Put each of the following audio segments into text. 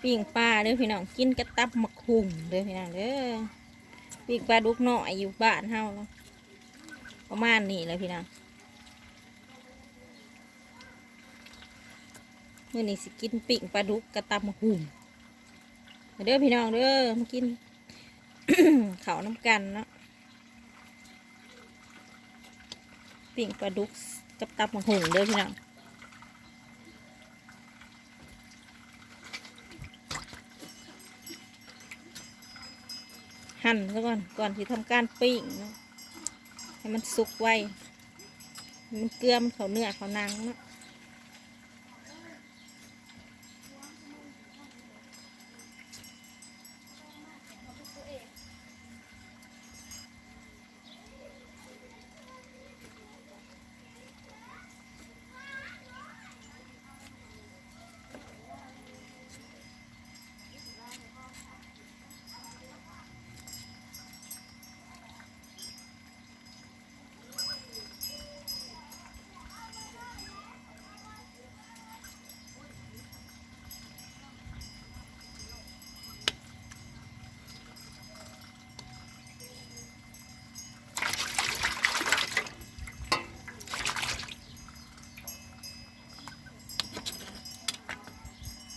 ປີ້ງປາເດີພີ່ນ້ອງ ກິນກັບຕັບໝາກຫຸ່ງເດີພີ່ນ້ອງເດີ. ປີ້ງປາດຸກນ້ອຍຢູ່ບ້ານເຮົາເນາະ ປະມານນີ້ແຫຼະພີ່ນ້ອງ. ມື້ນີ້ຊິກິນປີ້ງປາດຸກກັບຕັບໝາກຫຸ່ງ ມາເດີພີ່ນ້ອງເດີ ມາກິນ ເຂົ້ານຳກັນເນາະ. ປີ້ງປາດຸກກັບຕັບໝາກຫຸ່ງເດີພີ່ນ້ອງ. ຫັ່ນຊະກ່ອນ ກ່ອນທີ່ທຳການປີ້ງເນາະ ໃຫ້ມັນສຸກໄວ ໃຫ້ມັນເກືອມັນເຂົ້າເນື້ອເຂົ້າໜັງເນາະ.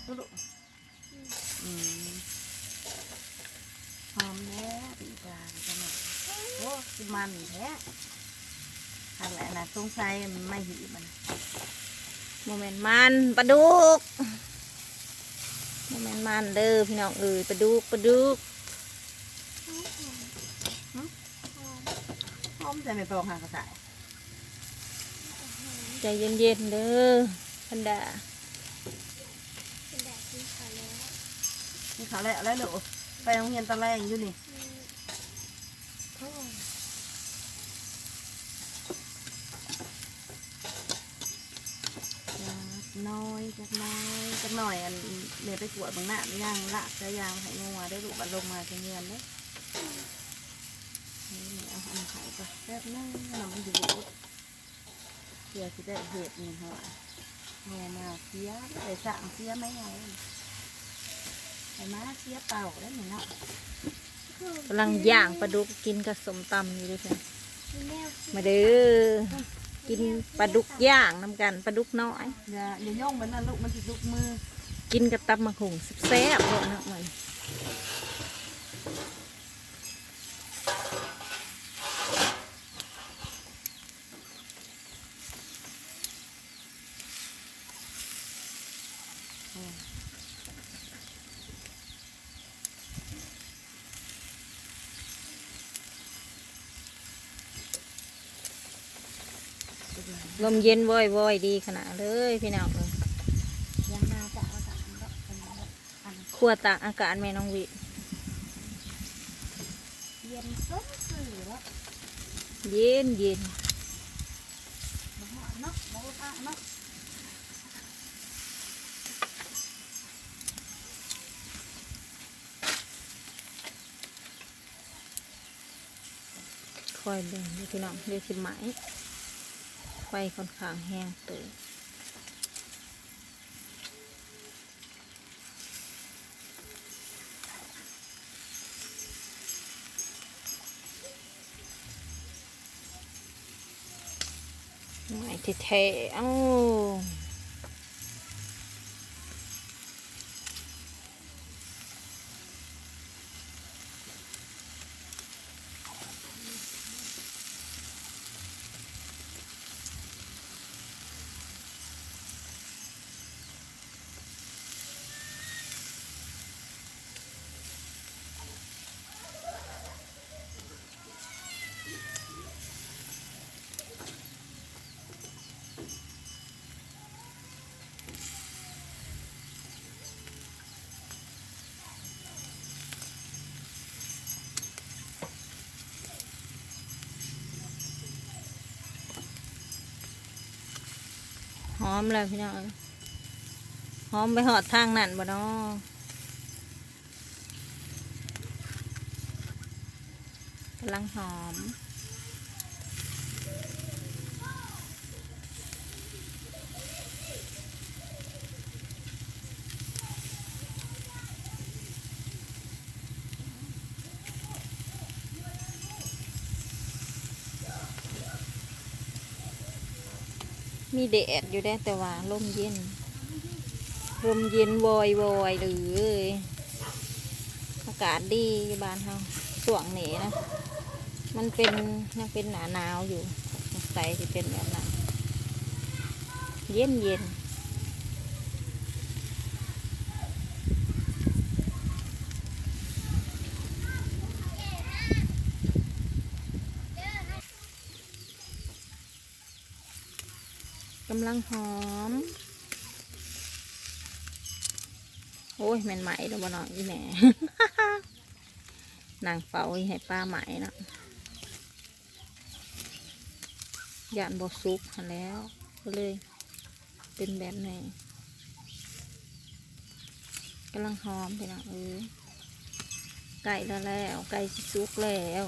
ອືມ ຫອມແທ້ປີ້ງປານີ້ ໂອ້ ຄືມັນແທ້. ຄັກແຫຼະນະ ສົງໄສມັນໄມ້ຫີບມັນ ບໍ່ແມ່ນມັນ ປາດຸກ ບໍ່ແມ່ນມັນເດີພີ່ນ້ອງເອີຍ ປາດຸກ ປາດຸກ. ຫອມ ຫອມແຕ່ແມ່ປອງຫາກະຕ່າຍ. ໃຈເຢັນໆເດີ ພັນດາ. ພັນດາກິນເຂົ້າແລ້ວ ກິນເຂົ້າແລ້ວ ແລ້ວລູກ ໄປໂຮງຮຽນຕອນແລງຢູ່ນີ້. ອືມ ໂອ້ຍ ຈັກໜ້ອຍ ຈັກໜ້ອຍ ຈັກໜ້ອຍ ອັນ ແມ່ໄປກວດເບິ່ງນ້ຳ ຍ່າງລາກສາຍຢາງໃຫ້ງົວເດີລູກ ບັດລົງມາຈະເງືອນເດີ. ນີ້ ເອົາອັນໄຂກ່ອນ ແປັບໜຶ່ງ ນ້ຳມັນຊິບໍ່ອົດ ເພື່ອຊິໄດ້ເຮັດນີ້ເຮົາ ແມ່ມາເສຍ ໄດ້ສ້າງເສຍໄມ້ເຮົາ ໄດ້ມາເສຍເປົ່າໄດ້ນີ້ເນາະ. ກຳລັງຍ່າງປາດຸກກິນກັບສົ້ມຕຳຢູ່ເດີ ມາເດີ ກິນປາດຸກຍ່າງນຳກັນ ປາດຸກນ້ອຍ. ຢ່າ ຢ່າໂຍງແບບນັ້ນລູກ ມັນຊິຫຼຸດມື ກິນກັບຕັບໝາກຫຸ່ງແຊບໆໂລດເນາະ ມື້ນີ້. ລົມເຢັນວອຍໆ ດີຂະໜາດເລີຍພີ່ນ້ອງເອີຍ. ຍັງມາຈະເອົາສາມດອກ ອັນ ຄົວຕາກອາກາດແມ່ນ້ອງວິ ເຢັນສົມຊື່ເນາະ ເຢັນໆ ບໍ່ຮ້ອນເນາະ ບໍ່ອຸດອາເນາະ. ຄອຍເບິ່ງເດີພີ່ນ້ອງ ດຽວຊິໄໝ້ ໄຟຂ້ອນຂ້າງແຮງເຕີບ. ໄໝ້ແທ້ໆ ເອົ້າ. ຫອມແລ້ວພີ່ນ້ອງເອີຍ ຫອມໄປຮອດທາງນັ້ນບໍ່ນໍ? ກຳລັງຫອມ. ມີແດດຢູ່ເດ້ ແຕ່ວ່າລົມເຢັນ ລົມເຢັນວອຍໆເລີຍ. ອາກາດດີຢູ່ບ້ານເຮົາຊ່ວງນີ້ນະ. ມັນເປັນ ຍັງເປັນໜ້າໜາວຢູ່ ສົງໄສຊິເປັນແບບນັ້ນ ເຢັນໆ. ກຳລັງຫອມ. ໂອ້ຍ ແມ່ນໄໝ້ແລ້ວບໍ່ເນາະ ອີ່ແມ່ ນັ່ງເຝົ້າອີ່ໃຫ້ປາໄໝ້ເນາະ. ຢ້ານບໍ່ສຸກຫັ້ນແຫຼ້ວ ກໍເລີຍເປັນແບບນີ້. ກຳລັງຫອມພີ່ນ້ອງເອີຍ ໃກ້ແລ້ວໆ ໃກ້ຊິສຸກແລ້ວ.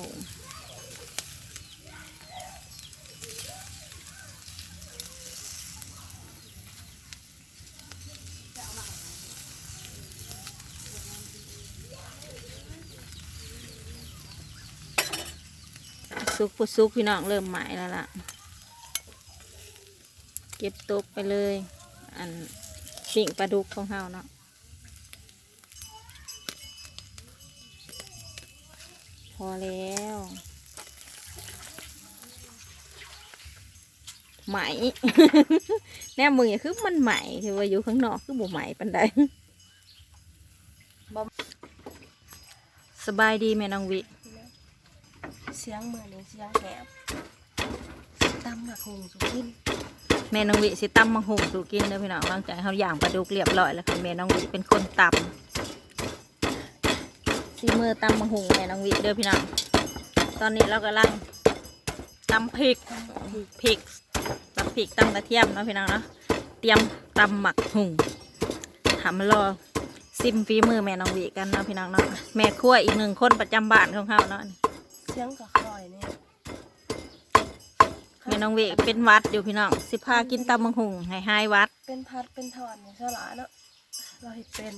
ສຸກບໍ່ສຸກພີ່ນ້ອງ ເລີ່ມໄໝ້ແລ້ວລະ. ເກັບຕົກໄປເລີຍ ອັນ ປີ້ງປາດຸກຂອງເຮົາເນາະ. ພໍແລ້ວ ໄໝ້ ແນມເບິ່ງ ຄືມັນໄໝ້ ຄືວ່າຢູ່ຂ້າງນອກຄືບໍ່ໄໝ້ປານໃດ. ສະບາຍດີແມ່ນ້ອງວິ. ສຽງມື້ນີ້ສຽງແຫບ ຕຳໝາກຫຸ່ງສູ່ກິນ. ແມ່ນ້ອງວິຊິຕຳໝາກຫຸ່ງສູ່ກິນເດີພີ່ນ້ອງ. ຫຼັງຈາກເຮົາຍ່າງປາດຸກລຽບຮ້ອຍແລ້ວ ແມ່ນ້ອງວິເປັນຄົນຕຳ. ສີມືຕຳໝາກຫຸ່ງແມ່ນ້ອງວິເດີພີ່ນ້ອງ. ຕອນນີ້ເຮົາກຳລັງຕຳພິກ ຕຳພິກ ຕຳພິກ ຕຳກະທຽມເນາະພີ່ນ້ອງເນາະ. ຕຽມຕຳໝາກຫຸ່ງ ຖ້າມາລໍຊິມຝີມືແມ່ນ້ອງວິກັນເນາະພີ່ນ້ອງເນາະ. ແມ່ຄົວອີກໜຶ່ງຄົນປະຈຳບ້ານຂອງເຮົາເນາະ. ສຽງກະຄ່ອຍນີ້ ແມ່ນ້ອງວິເປັນຫວັດຢູ່ພີ່ນ້ອງ ຊິພາກິນຕຳໝາກຫຸ່ງໃຫ້ຫາຍຫວັດ. ເປັນຜັດເປັນທອດນີ້ສະຫຼາເນາະ ລາວເຮັດເປັນ.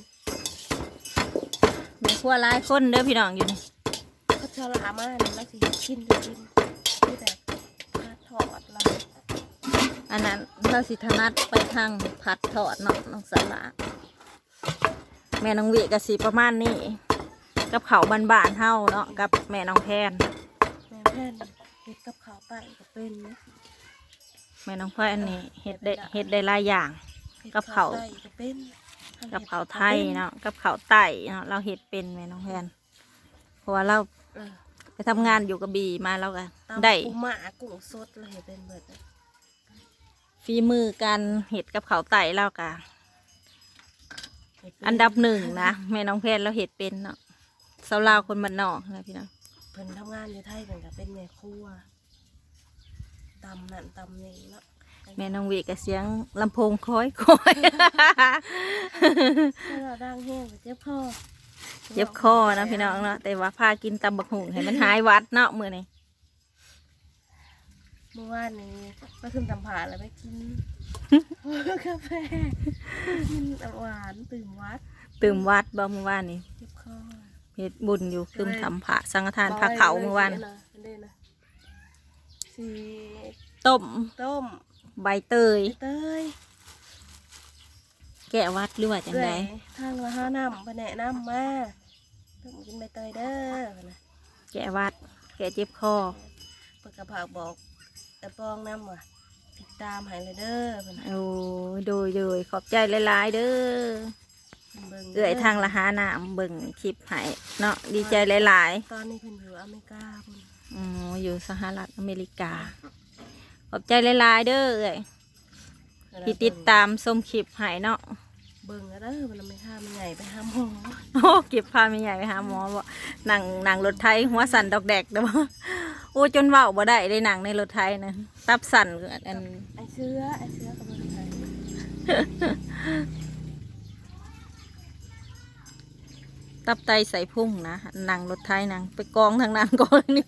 ແມ່ຄົວຫຼາຍຄົນເດີພີ່ນ້ອງຢູ່ນີ້. ຄັນສະຫຼາມານີ້ລາວຊິເຮັດກິນຢູ່ກິນ ມີແຕ່ຜັດທອດລາວ. ອັນນັ້ນລາວຊິຖະໜັດໄປທາງຜັດທອດເນາະ ນ້ອງສະຫຼາ. ແມ່ນ້ອງວິກະຊິປະມານນີ້ ກັບເຂົ້າບ້ານໆເຮົາເນາະ ກັບແມ່ນ້ອງແພນ. ແມ່ແພນເຮັດກັບເຂົ້າໃຕ້ກະເປັນເນາະ. ແມ່ນ້ອງແພນນີ້ເຮັດໄດ້ ເຮັດໄດ້ຫຼາຍຢ່າງ ເຮັດກັບເຂົ້າ ເຂົ້າໃຕ້ກະເປັນ ກັບເຂົ້າໄທເນາະ ກັບເຂົ້າໃຕ້ເນາະ ລາວເຮັດເປັນແມ່ນ້ອງແພນ. ເພາະວ່າລາວ ເອີ ໄປທຳງານຢູ່ກະບີມາ ລາວກະ ຕຳ ໄດ້ ປູມ້າ ກຸ້ງສົດ ລາວເຮັດເປັນເບິດ. ຝີມືການເຮັດກັບເຂົ້າໃຕ້ລາວກະ ເຮັດເປັນ ອັນດັບໜຶ່ງນະ ແມ່ນ້ອງແພນລາວເຮັດເປັນເນາະ. ຊາວລາວຄົນບ້ານນອກນະພີ່ນ້ອງ ເພິ່ນທຳງານຢູ່ໄທ ເພິ່ນກະເປັນແມ່ຄົວ ຕຳນັ້ນຕຳນີ້ເນາະ. ແມ່ນ້ອງວິກະສຽງລຳໂພງຄ່ອຍໆ ແລ້ວດັງແຮງກະເຈັບຄໍ ເຈັບຄໍນະພີ່ນ້ອງເນາະ. ແຕ່ວ່າພາກິນຕຳບັກຫຸ່ງໃຫ້ມັນຫາຍຫວັດເນາະມື້ນີ້. ມື້ວານນີ້ໄປຂຶ້ນຕຳຜາແລ້ວໄປກິນກາແຟ ກິນນ້ຳຫວານ ຕື່ມຫວັດ ຕື່ມຫວັດບໍ່ມື້ວານນີ້? ເຈັບຄໍ ເຮັດບຸນຢູ່ ຄືມທຳພະ ສັງກະທານພະເຂົ້າມື້ວານ. ຊິຕົ້ມ ຕົ້ມ ໃບເຕີຍ ໃບເຕີຍ ແກ້ຫວັດ ຫຼືວ່າຈັ່ງໃດ? ທາງລາວຫານ້ຳ ເພິ່ນແນະນຳມາ ຕົ້ມກິນໃບເຕີຍເດີ ເພິ່ນນະ ແກ້ຫວັດ ແກ້ເຈັບຄໍ. ເພິ່ນກະຝາກບອກອ້າຍປອງນຳວ່າ ຕິດຕາມໃຫ້ແລ້ວເດີ ເພິ່ນນະ. ໂອ້ຍ ໂດຍໆ ຂອບໃຈຫຼາຍໆເດີ. ເອື້ອຍທາງລາວຫານ້ຳເບິ່ງຄລິບໃຫ້ເນາະ ດີໃຈຫຼາຍໆ. ຕອນນີ້ເພິ່ນຢູ່ອາເມລິກາພຸ້ນ. ອໍ ຢູ່ສະຫະລັດອາເມລິກາ. ຂອບໃຈຫຼາຍໆເດີເອື້ອຍ ທີ່ຕິດຕາມຊົມຄລິບໃຫ້ເນາະ. ເບິ່ງເດີ ມັນແມ່ນພາແມ່ໃຫຍ່ໄປຫາໝໍ. ໂອ້ ເກັບພາແມ່ໃຫຍ່ໄປຫາໝໍບໍ? ນັ່ງ ນັ່ງລົດໄຖຫົວສັ່ນດອກແດກເດີບໍ? ໂອ້ ຈົນເວົ້າບໍ່ໄດ້ເດ້ ນັ່ງໃນລົດໄຖນະ ຕັບສັ່ນ. ອັນ ອ້າຍເສືອ ອ້າຍເສືອກະບໍ່ໄດ້ໄປ ຕັບໄຕໄສ້ພຸງນະ ນັ່ງລົດໄຖ ນັ່ງໄປກອງທາງນັ້ນກອງນີ້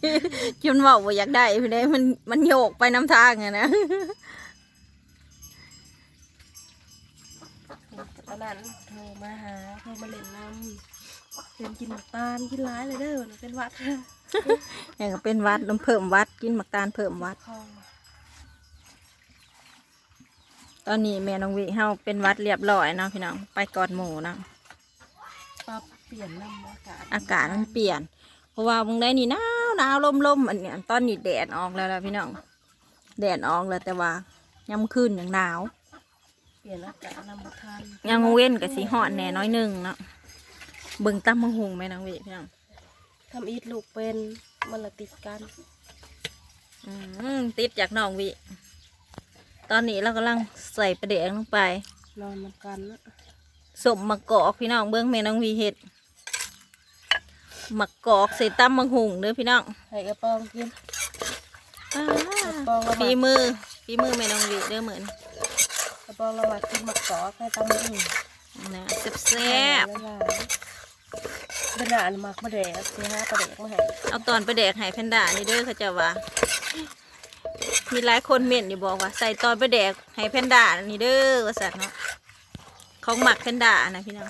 ຈົນເວົ້າບໍ່ຢາກໄດ້ພຸ້ນເດ້ ມັນ ມັນໂຍກໄປນຳທາງຫັ້ນນະ. ຕອນນັ້ນໂທມາຫາ ໂທມາຫຼິ້ນນຳ ເປັນກິນໝາກຕານ ກິນຫຼາຍເລີຍເດີ ເປັນຫວັດ. ຍັງກະເປັນຫວັດ ເພີ່ມຫວັດ ກິນໝາກຕານເພີ່ມຫວັດ. ຂໍ ເ ຕອນນີ້ແມ່ນ້ອງວິເຮົາເປັນຫວັດລຽບລ້ອຍເນາະພີ່ນ້ອງ ໄປກ່ອນໝູ່ເນາະ. ປັບປ່ຽນນຳອາກາດ ອາກາດມັນປ່ຽນ ເພາະວ່າມື້ໃດນີ້ໜາວໆ ລົມໆ ອັນນີ້ ຕອນນີ້ແດດອອກແລ້ວລະພີ່ນ້ອງ ແດດອອກແລ້ວ ແຕ່ວ່າຍາມຄືນຍັງໜາວ ປ່ຽນອາກາດນຳບໍ່ທັນ. ຍາມກາງເວັນກໍຊິຮ້ອນແດ່ໜ້ອຍໜຶ່ງເນາະ. ເບິ່ງຕຳບັກຫຸ່ງແມ່ນ້ອງວິພີ່ນ້ອງ ທຳອິດລູກເປັນ ມັນລະຕິດກັນ. ອືມ ຕິດຈາກນ້ອງວິ. ຕອນນີ້ລາວກຳລັງໃສ່ປາແດກລົງໄປ ນອນນຳກັນເນາະ. ສົ້ມໝາກກອກພີ່ນ້ອງ ເບິ່ງແມ່ນ້ອງວິເຮັດ ໝາກກອກໃສ່ຕຳບັກຫຸ່ງເດີພີ່ນ້ອງ ໃຫ້ກະປອງກິນ. ອ່າ ກະປອງລະ ຝີມື ຝີມືແມ່ນ້ອງວິເດີມື້ນີ້ ກະປອງລະມັກກິນໝາກກອກໃສ່ຕຳບັກຫຸ່ງນະ ແຊບໆ. ເວລາອັນມັກປາແດກ ຊິຫາປາແດກມາໃຫ້ ເອົາຕອນປາແດກໃຫ້ແພນດ້ານີ້ເດີ ເຂົາເຈົ້າວ່າ ມີຫຼາຍຄົນເມັ້ນຢູ່ບອກວ່າ ໃສ່ຕອນປາແດກໃຫ້ແພນດ້ານີ້ເດີ ວ່າຊັ້ນເນາະ ຂອງມັກແພນດ້ານະພີ່ນ້ອງ.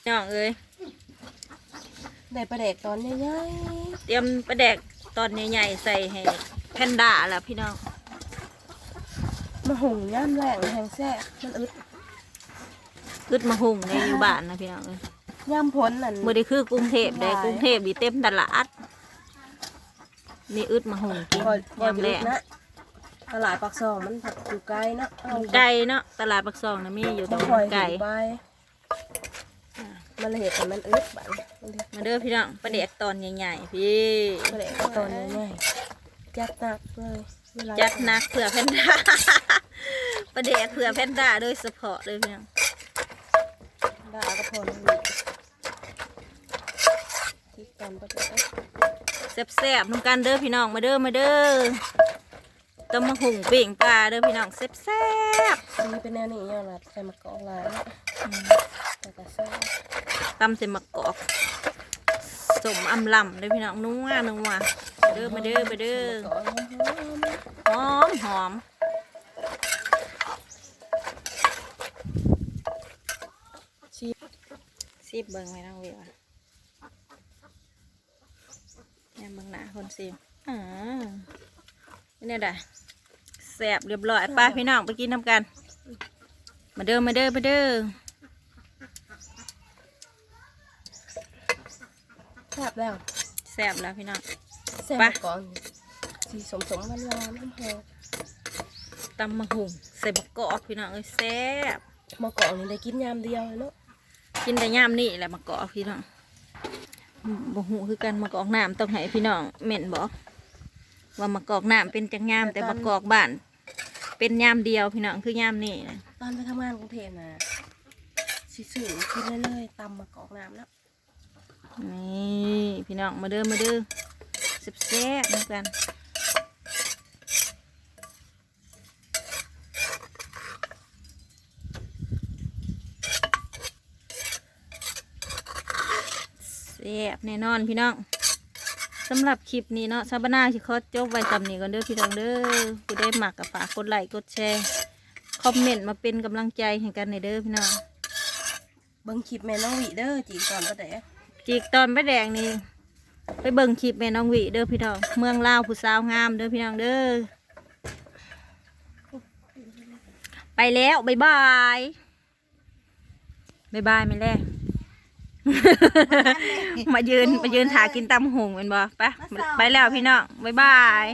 ພີ່ນ້ອງເອີຍ ໄດ້ປາແດກຕອນໃຫຍ່ໆ ຕຽມປາແດກຕອນໃຫຍ່ໆໃສ່ໃຫ້ແພນດ້າແລ້ວພີ່ນ້ອງ. ມາຫຸ່ງຍາມແລ້ງແຮ່ງແຊບ ມັນອຶດ ອຶດມາຫຸ່ງໃນຢູ່ບ້ານນະພີ່ນ້ອງເອີຍ. ຍາມຝົນນັ້ນບໍ່ໄດ້ຄືກຸງເທບເດ້ ກຸງເທບນີ້ເຕັມຕະຫຼາດ ນີ້ອຶດມາຫຸ່ງກິນຍາມແລ້ງ. ຕະຫຼາດປາກຊ່ອງມັນຢູ່ໄກເນາະ ມັນໄກເນາະ ຕະຫຼາດປາກຊ່ອງນະມີຢູ່ ແຕ່ມັນໄກ ມັນເຮັດໃຫ້ມັນອຶດບາດນີ້. ມາເດີພີ່ນ້ອງ ປາແດກຕອນໃຫຍ່ໆ ພີ່ ປາແດກຕອນໃຫຍ່ໆ ຈັດໜັກເລີຍ ຈັດໜັກເພື່ອແພນດ້າ ປາແດກເພື່ອແພນດ້າໂດຍສະເພາະເລີຍພີ່ນ້ອງ. ດາກະພອນ ແຊບໆນຳກັນເດີພີ່ນ້ອງ ມາເດີ ມາເດີ ຕຳບັກຫຸ່ງປີ້ງປາເດີພີ່ນ້ອງ ແຊບໆ. ສີເປັນແນວນີ້ຍ້ອນວ່າໃສ່ໝາກກອກຫຼາຍເນາະ ອືມ ແລ້ວກໍແຊບ ຕຳໃສ່ໝາກກອກ ສົ້ມອຳລຳເດີພີ່ນ້ອງ ນົວໆ. ມາເດີ ມາເດີ ມາເດີ ຫອມໆ ຫອມໆ. ຊີມ ຊີມເບິ່ງແມ່ນ້ອງວິວ່າ ຍາມເບິ່ງໜ້າຄົນຊີມ ອາ ເປັນແນວໃດ? ແຊບລຽບລ້ອຍ ໄປພີ່ນ້ອງ ໄປກິນນຳກັນ ມາເດີ ມາເດີ ມາເດີ. ແຊບແລ້ວ ແຊບແລ້ວພີ່ນ້ອງ ແຊບ ໄປ ໝາກກອກ ສີສົ້ມໆ ຫວານໆ ຫອມໆ. ຕຳບັກຫຸ່ງໃສ່ໝາກກອກພີ່ນ້ອງເອີຍ ແຊບ. ໝາກກອກນີ້ໄດ້ກິນຍາມດຽວເນາະ ກິນແຕ່ຍາມນີ້ແຫຼະໝາກກອກພີ່ນ້ອງ. ບໍ່ຮູ້ຄືກັນ ໝາກກອກນ້ຳຕ້ອງໃຫ້ພີ່ນ້ອງເມັ້ນບອກວ່າໝາກກອກນ້ຳເປັນຈັກຍາມ ແຕ່ໝາກກອກບ້ານເປັນຍາມດຽວພີ່ນ້ອງ ຄືຍາມນີ້ນະ. ຕອນໄປທຳງານກຸງເທບນະ ຊິຊື້ກິນເລີຍໆ ຕຳໝາກກອກນ້ຳເນາະ. ນີ້ພີ່ນ້ອງ ມາເດີ ມາເດີ ແຊບໆນຳກັນ. ແຊບແນ່ນອນພີ່ນ້ອງ. ສຳລັບຄລິບນີ້ເນາະ ຊາວບ້ານນາຊິຂໍຈົບໄວ້ສ່ຳນີ້ກ່ອນເດີພີ່ນ້ອງເດີ. ຜູ້ໃດມັກກໍຝາກກົດໄລ້ກົດແຊ ຄອມເມັ້ນມາເປັນກຳລັງໃຈໃຫ້ກັນແດ່ເດີພີ່ນ້ອງ. ເບິ່ງຄລິບແມ່ນ້ອງວິເດີ ຈີກຕອນປາແດກ ຈີກຕອນປາແດກນີ້ ໄປເບິ່ງຄລິບແມ່ນ້ອງວິເດີພີ່ນ້ອງ. ເມືອງລາວຜູ້ສາວງາມເດີພີ່ນ້ອງເດີ. ໄປແລ້ວ ບາຍບາຍ ບາຍບາຍແມ່ແລ. ມາຢືນ ມາຢືນຖ້າກິນຕຳຫຸ່ງແມ່ນບໍ່? ໄປ ໄປແລ້ວພີ່ນ້ອງ ບາຍບາຍ.